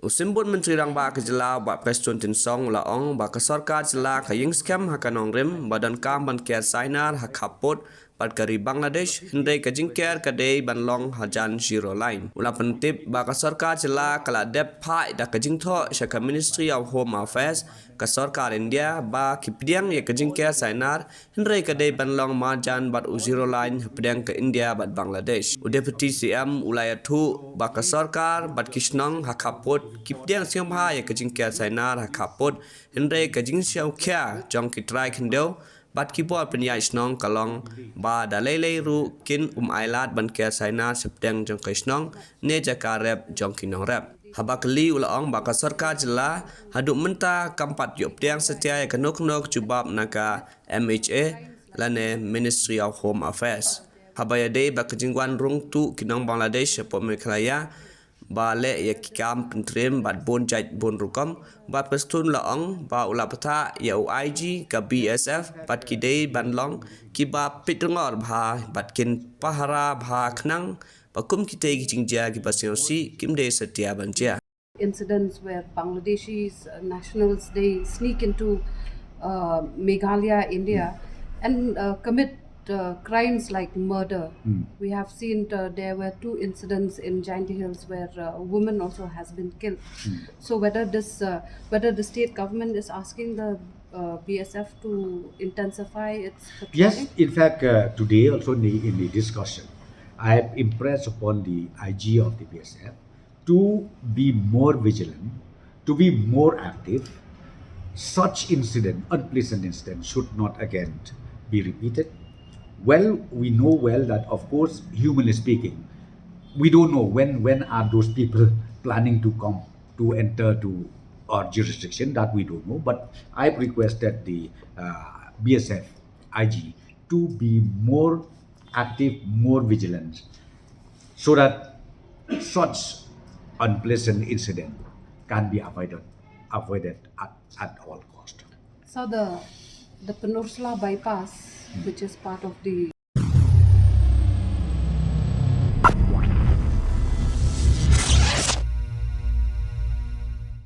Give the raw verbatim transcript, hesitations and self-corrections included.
U Symbud Myntri Rangbah ka jylla, Bah Prestone Tynsong, u la ong ba ka sorkar jylla ka ïeng skhem ha ka nongrim ba donkam ban ker sainar ha khappud bad ka ri Bangladesh, hynrei ka jingker ka dei ban long hajan zero line. U la pyntip ba ka sorkar jylla ka la dep phah da ka jingthoh sha ka Ministry of Home Affairs ka sorkar India ba ki pdiang ïa ka jingker sainar, hynrei ka dei ban long marjan bad u zero line hapdeng ka India bad Bangladesh. U Deputy C M u la ïathuh ba ka sorkar bad ki shnong ha khappud ki pdiang sngewbha ïa ka jingker sainar ha khappud, hynrei ka jingsngewkhia jong ki trai khyndew bad ki bor pynïaid shnong ka long ba da lei lei ruh kin ym ailad ban ker sainar shapdeng jong ka shnong ne jaka rep jong ki nongrep. Haba kylli, u la ong ba ka sorkar jylla haduh mynta kam pat ïoh pdiang satia ïa kano kano ka jubab na ka M H A lane Ministry of Home Affairs. Haba ïadei bad ka jingwan rung tuh ki nong Bangladesh hapoh Meghalaya ba leh ïa ki kam pyntriem bad bun jait bun rukom, Bah Prestone u la ong ba u la bthah ïa u I G ka B S F bad ki dei ban long kiba peit rngor bha bad kin pahara bha khnang ba kum kitei ki jingjia kiba sngewsih kim dei satia ban jia. Incidents where Bangladeshi uh, nationals they sneak into uh, Meghalaya, India, and uh, commit uh, crimes like murder. We have seen uh, there were two incidents in Jaintia Hills where uh, a woman also has been killed. So whether this, uh, whether the state government is asking the uh, B S F to intensify its patrolling? Yes, in fact, uh, today also in the, in the discussion, I have impressed upon the I G of the B S F to be more vigilant, to be more active. Such incident, unpleasant incident, should not again be repeated. Well, we know well that, of course, humanly speaking, we don't know when when are those people planning to come to enter to our jurisdiction. That we don't know. But I've requested the uh, B S F I G to be more active, more vigilant, so that such unpleasant incident can be avoided, avoided at, at all cost. So the the Pynursla bypass, which is part of the